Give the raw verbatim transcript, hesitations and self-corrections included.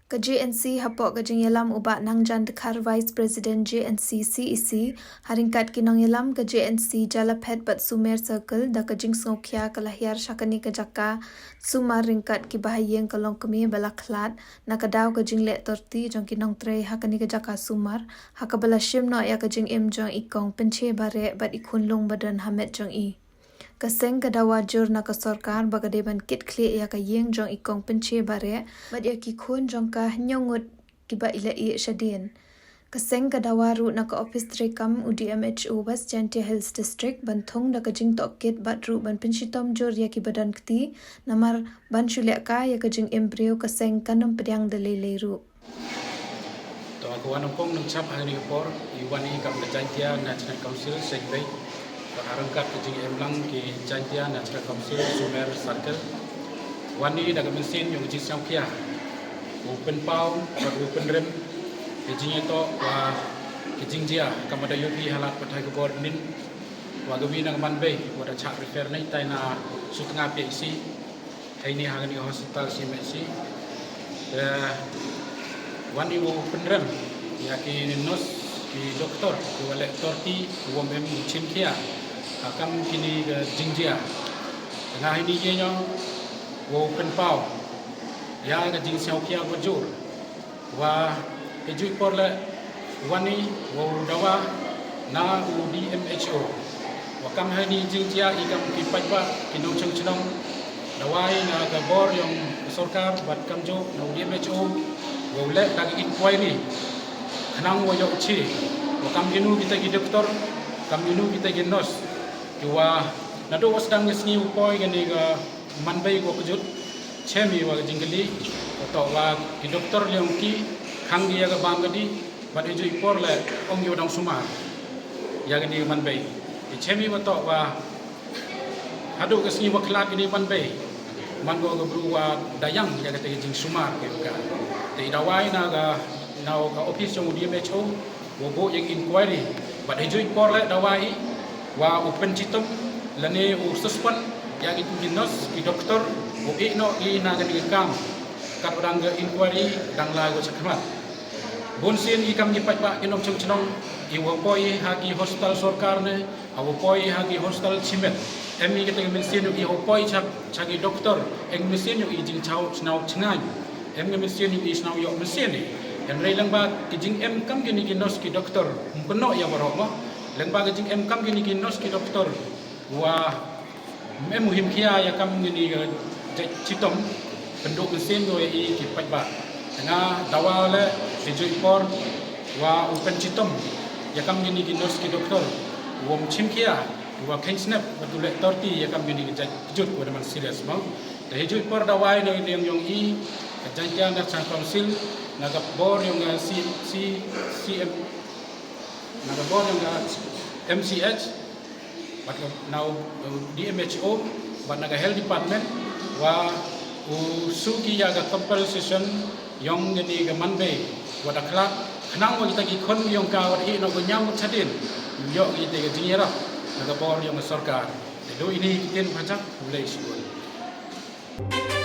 Ka J N C hapoh ka jingïalam u Bah Nangjan Dkhar, Vice President J N C C E C, ha ryngkat ki nongïalam ka J N C Jalaphet bad Sumer Circle, da ka jingsngewkhia ka la hiar sha kane ka jaka sumar ryngkat ki bahaïing ka longkmie ba la khlad na ka daw ka jingleh torti jong ki nongtrei ha kane ka jaka sumar, ha kaba la shim noh ïa ka jingim jong i Kong Pynche Bareh bad i khunlung ba don ha met jong i. Ka seng ka dawa jur na ka sorkar ba ka dei ban kitkhlieh ïa ka ïing jong i Kong Pynche Bareh bad ïa ki khun jong ka hynñiew ngut kiba i la ïeh shadien. Ka seng ka dawa ruh na ka ophis treikam u D M H O West Jaintia Hills District ban thung da ka jingtohkit bad ruh ban pynshitom jur ïa kiba don kti, namar ban shu leh kai ïa ka jingim briew ka seng kan ym pdiang da lei lei ruh. To, ka wan ong kong nang chap ha kane ka por, i wan i kam ka Jaintia National Council, Seng Bei, bad ha ryngkat ka jingim lang ki Jaintia National Council, Sumer Circle. Wan i da ka mynsiem jong ka jingsngewkhia. U pynpaw, bad u pynrem, ka jingïatoh, wa ka jingjia, kaba da ïohi ha lad pathai ka bor nin, wa ka wi na ka man bei, wa da chah refer na itai na Sutnga P H C. Haini ha kane ka hospital C M H C. Eh, wan i u pynrem ïa ki nurse, ki doktor, ki wa leh torti, u wom em u chim khia ha kam kine ka jingjia. Nga haini ye ñiong u pynpaw ïa ka jingsngewkhia ka jur. Wa ka juh por leh wan i wa u dawa na u D M H O. Wa kam haini jingjia i kam ki paidbah ki nongshong shnong dawa i na ka bor jong ka sorkar bad kam juh na u D M H O. Wa u leh da ka inquiry khnang wa ïoh chi wa kam kinu kita ki doktor, kam kinu kita ki nurse, ki wa naduh wa sdang ka sngi u poi kane ka man bei wa kjut, chem i wa ka jingkylli, wa toh wa ki doktor liang ki khang ki ïa ka bam ka di, bad i juh i por leh ong ki wa dang sumar ïa kane ka man bei. I chem i wa toh wa haduh ka sngi wa khlad kane ka man bei, man ko ka bru wa da ïang ïa kata ka jingsumar ka ïa ka. Te i dawa i na ka, na ka ophis jong u D M H O, wa buh ïa ka inquiry. Bad ha juh i por leh dawa i wa u pynshitom lane u suspend ïa ki, ki nurse, ki doktor, u ïeh noh i na kane ka kam. Kat wa dang ka inquiry dang la ko chakhmat. Bun sien i kam ki paidbah ki nongshong shnong, i wa poi ha ki hospital sorkar ne, ha wa poi ha ki hospital chimet. Em i kata ka mynsiem i wa poi cha, cha ki doktor, em mynsiem i jingchaw sñiaw chngaiñ. Em ka mynsiem i sñiaw ïoh mynsiem i. Em rei lang ba ki jingem kam kini ki nurse ki doktor, ym kynnoh ïa baroh mo. Lang ba ki jingem kam kini ki nurse ki doktor, wa em u him khia ïa kam kini ka jait chitom, pynduh mynsiem ïa i ki paidbah. Nga dawa leh ha juh i por wa u pynchitom ïa kam kini ki nurse ki doktor, wa ym chim khia, wa kheiñ snep, wa tu leh torti ïa kam kini ki jait kjut wa da man serious mo. Te ha juh i por dawa i na ka liang yong i ka Jaintia National Council, na ka bor yong ka C, C, C M, na ka bor yong ka M C H, bad ka na u, u D M H O, bad na ka health department, wa u su ki ïa ka compensation yong kini ka man bei wa da khlad, khnang wa kita ki khon yong ka wa da ïeh noh ka ñiaw chadien, ïoh kita ka jingïarap na ka bor yong ka sorkar. Te do ini ki ktien pajak, u lei shuh.